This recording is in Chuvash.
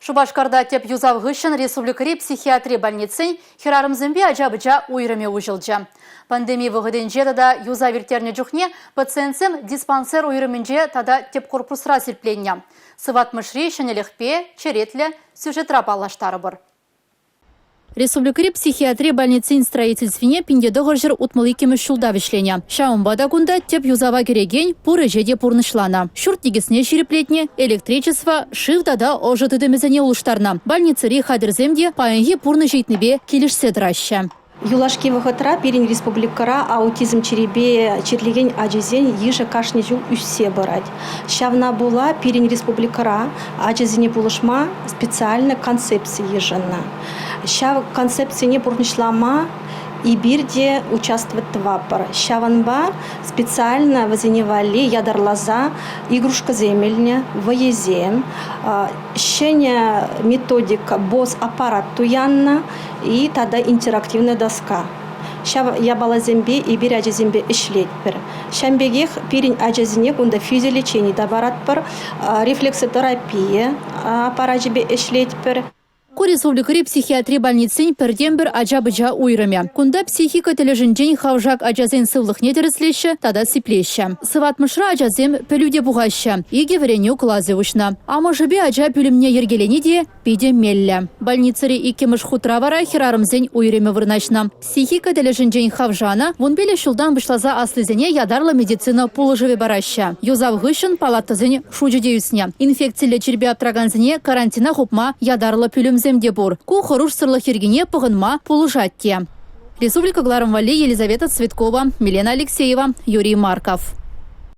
Шупашкарта тӗп юсав хыҫҫӑн республикӑри психиатри больницин хӗрарӑмсемпе ача-пӑча уйрӑмӗ уҫӑлчӗ. Пандеми вӑхӑтӗнче тата юсав ирттернӗ чухне пациентсем диспансер уйрӑмӗнче тата тӗп корпусра сипленнӗ. Сыватмӑшри ҫӗнӗлӗхпе черетлӗ сюжетра паллаштарӑпӑр. Республикӑри психиатри больницин строительствине 1962-мӗш ҫулта вӗҫленӗ. Ҫавӑнпа та кунта тӗп юсава кӗрекен пур ӗҫе те пурнӑҫланӑ. Ҫурт никӗсне ҫирӗплетнӗ, электричество, шыв тата ӑшӑ тытӑмӗсене улӑштарнӑ. Больницӑри хатӗрсем те паянхи пурнӑҫ ыйтнипе килӗшсе тӑраҫҫӗ. Юлашки вӑхӑтра пирӗн республикӑра аутизм чирӗпе чирлекен ачасен йышӗ кашни ҫул ӳссе пырать. Ҫавна пула пирӗн республикӑра ачасене пулӑшма специально концепци йышӑннӑ. Ҫав концепцине пурнӑҫлама эпир те участвовать тӑватпӑр. Ҫавӑнпа специально вӗсене валли ятарласа игрушкӑсем илнӗ, вӑйӑсем, ҫӗнӗ методика, БОС-аппарат туяннӑ и тата интерактивная доска. Ҫав япаласемпе эпир ачасемпе ӗҫлетпӗр. Ҫавӑн пекех пирӗн ачасене кунта физиолечени та паратпӑр, рефлексотерапия аппарачӗпе ӗҫлетпӗр. Ку республикӑри психиатри больницин пӗртен-пӗр ача-пӑча уйрӑмӗ. Кунта психика тӗлӗшӗнчен хавшак ачасен сывлӑхне тӗрӗслеҫҫӗ тата сиплеҫҫӗ. Сыватмӑшра ачасем пӗлӳ те пухаҫҫӗ. Икӗ вӗренӳ класӗ уҫнӑ. Амӑшӗпе ача пӳлӗмне йӗркелени те Питӗ меллӗ. Больницӑри иккӗмӗш хутра вара хӗрарӑмсен уйрӑмӗ вырнаҫнӑ. Психика тӗлӗшӗнчен хавшанӑ, 15 ҫултан пуҫласа аслисене ятарлӑ медицина пулӑшӑвӗ параҫҫӗ. Юсав хыҫҫӑн палатӑсен шучӗ те ӳснӗ. Инфекциллӗ чирпе аптракансене карантина хупма ятарлӑ пӳлӗмсем те пур. Ку хӑрушсӑрлӑх йӗркине пӑхӑнма пулӑшать те. Республика кӑларӑм валли Елизавета Цветкова, Милена Алексеева, Юрий Марков.